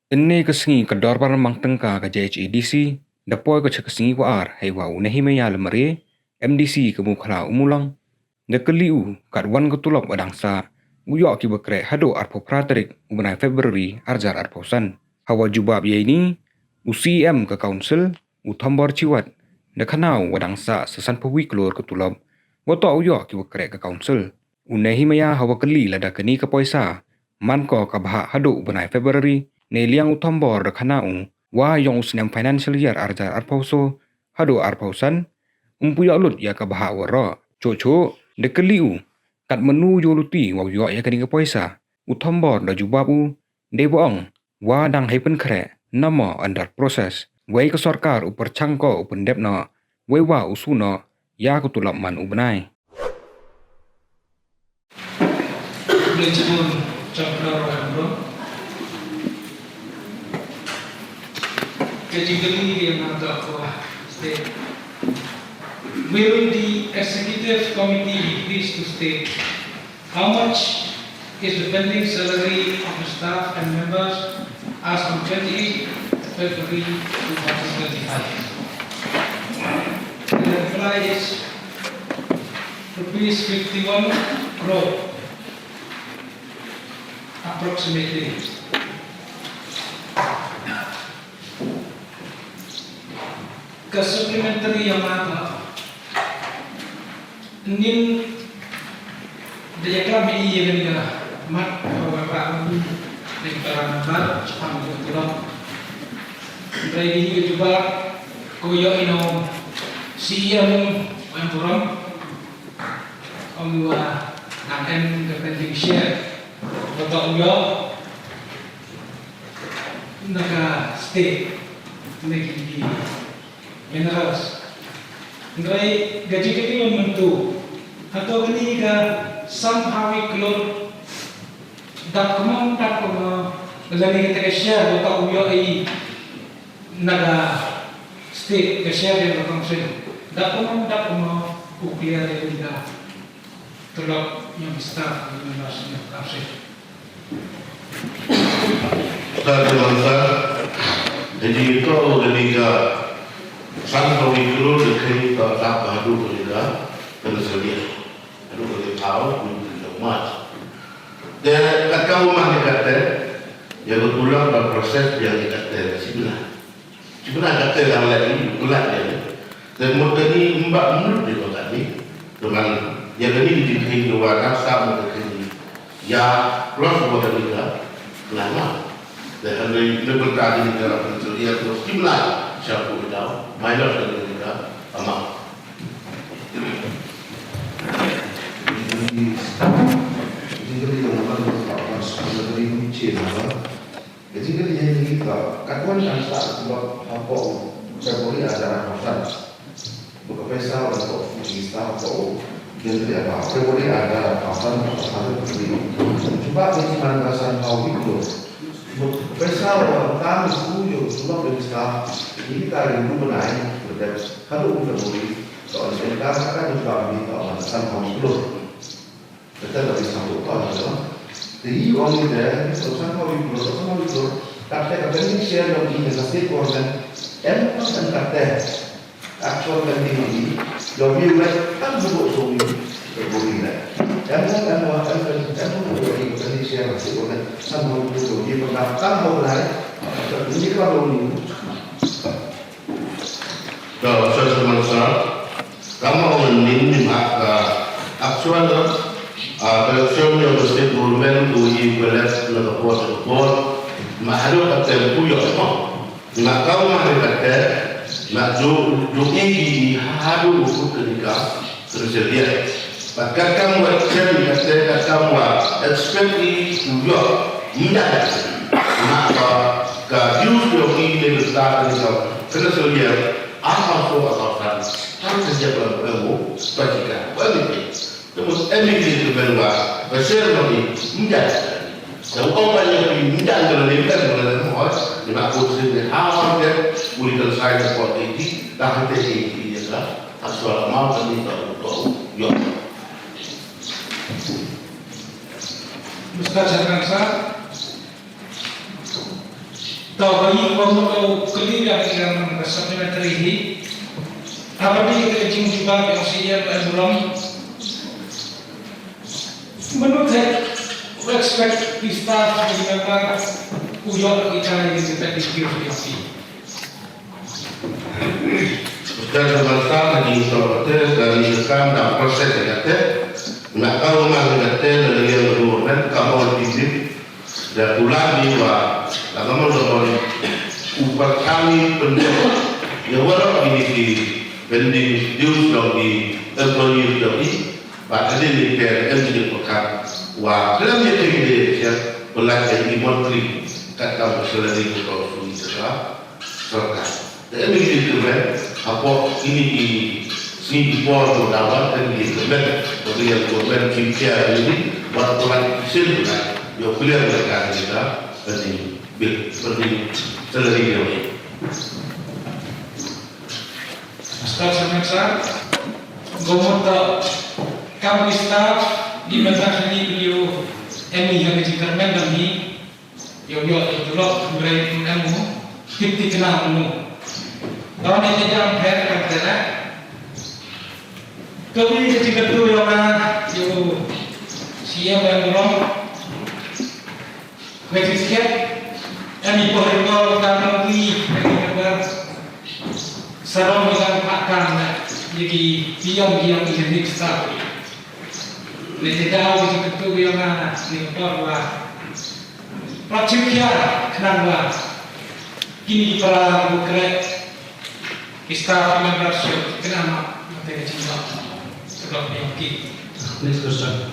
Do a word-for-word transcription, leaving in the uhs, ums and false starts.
Ynne ka sngi ka dorbar mang tyngka ka J H A D C da poi ka cha ka sngi wa ar, hei wa u Nehemiah Lamare, M D C ka Mukhla Umulong, da kylli u katwan ka tulop wa dang sah u yoh ki wa kreh hadooh arphaw phra tarik u bnai February arjar arphaw san. Hawa jubab ya ini, u C E M ka Council, u Thombor Shiwat, da khana u wa dang sah sa sanphaw wi klur ka tulop wa toh u yoh ki wa kreh ka Council. U Nehemiah hawa kylli lada kani ka poisa man ko ka bhah hadooh u bnai February, neiliang u Thombor da khana u wa yong u snem financial year arjar arphaw so hadooh arphaw san, um pu yoh lut ya ka bhah waroh. Choh choh da kylli u katmanu yoh luti wa u yoh ya kani ka poisa. U Thombor da jubab u, dei wa ong wa dang hei pynkhreh, namo under process. Wei ka sorkar u pyrchang ko u pyndep noh, wei wa u su noh ya ka tulop man u bnai. Bejibun chapter wa bro. Kajingkali dia mata ko state. Will the executive committee please to state how much is the pending salary of the staff and members as on twenty-eighth February two thousand twenty-five? The reply is rupees fifty-one crore approximately. Ka supplementary ya mata, nin da ya klam i ya ka mat ka wa ka ni ka ram ba chapang ko tu lo. Dai ni ka jubab ko yoh ino C E M wa em forum. Ong wa nang em ka pending share wa toh u yoh na ka state na ki minerals. Ngai gaji ka ti myntu. Hato kani ka somehow i klur dap kemong dap kemong lani ka te ka share wa toh u yoh i na ka state ka share ya ka council. Dap kemong dap kemong u clear ya ka. Tulop yong ki staff yong ki nurse yong ki nurse. Sa de man sa, jadi ito, jadi ka, san ko ni kru de kani to ta ba hadu ko ni ka, kena sedia. Hadu ko ni tau, ni ko mat. De, kat ka umah ni kate, ya ko tulop ba proses ya ni kate, sibna. Chibna kate lang leh ni, kulat ya ni. Te mut kani mbak mut di ko kani. Teman, ya kani di di kani wa nasa mut kani. Ya, plus wa kani ka, lama. Te hande ni berta di ni ka, ya, terus chibna, siapa kita, minus kani ka, ama. Jadi, jadi, jadi, jadi, jadi, jadi, jadi, Ka jingkylli ya ini ka, katwan kan sa sebab hapoh February ada raposan. Buka pesa wa ko Fiji sa ko jingkylli apa February ada raposan, raposan February. Cuba ka jiman rasan hau itu. Buka pesa wa tang su yo sebab dari sa ini ka rindu benai. Betul. Kalau February, soal jengka ka juga minta rasan hau itu. Kata ka bisa buka aja. Jadi, ong ni deh, urusan kau itu, urusan kau itu, kata ka pending share yong i na ka state government, em, em, kata, actual pending yong i, yong i, like, kan buku yong i, buku i, like. Em, em, em, em, em, em, buku i, pending share na state government, san kau itu, yong i, pernah, kan kau pernah, ini kan yong i. Ka, sa sa man sa, kama ong nin ni ma ka actual, ah, collection yong ka state government ko i collect na ka port, ka port, ma hadu ka tem ku yo mo. Ni ma ka ma ni ka te, ma ju, ju i ki hadu ku ka ni ka, ka ni ka. Ba ka kam wa chen ka te ka kam wa expect i u yoh. Nda. Na ba ka dius yo ki ne ka ta ni ka. Kena so ya. Apa so apa kan. Kan ka jaba ka mo. Ba ki ka. Ba ni ki. Temu emi ki tu ben wa. Ba share no ni. Nda. Sa u ong ba ya ki nda ka ni ka ni ka mo. Ni ma ko se ni ha wa ke. Uli ka sai ka ko ki. Ta ha te ki ki ya ka. Aswal mau ka ni ka u to. Yo. Mister Chairman, sir. To ka i ko mo ko kali ka ka ka supplementary hi. Apa ni ka jing jubab yang si ya burom. Menurut saya, respect di staff di member, uyo kita yang kita di kiri yang si. Ustaz Abdul Bassam, lagi untuk kata, dari dekat dan proses kata, nak kau rumah kata, dari yang dua, kan, kamu lebih Da kular ni wa, la ka mon ka mon, u pyrchang i pyndep ya waroh kini ki pending dues yong ki employees yong i, bad hadien ni te em ki pyrkhat wa khlem ya te ki de ya pynlait ya i monthly, katkam ka salary ka u suni ka sorkar. Te em i ki kmen, hapoh kini ki sngi ki por ko dawa, em i ki kmen, ko ri ko kmen ki pia ni, wat ko lai ki sin ko lai, yow clear ka ka ni ka, ka ni bil, ka ni salary ni. Staff sa, gomot to, kam ki staff, di masa ni beliau, em i ha ka jingkyrmen dang ni, Yow yoh, yow tulop, hynrei em u, tip tip kena u. Daw ni te jam pher ka te la. Ka wi ka jingkyntu yong nga, yow, C M em u long. Ka jingsiat, em i poh i poh, ka nong wi, em i kabar. Sarong i lang pakam na, ya ki piyong piyong i ni staff. Ni te daw ka jingkyntu yong nga, ni ka por wa. Prap chim khia khnang wa kini ki para u kreh ki staff member su khnang ma te ka jingdon. Sebab yang ki. Next question.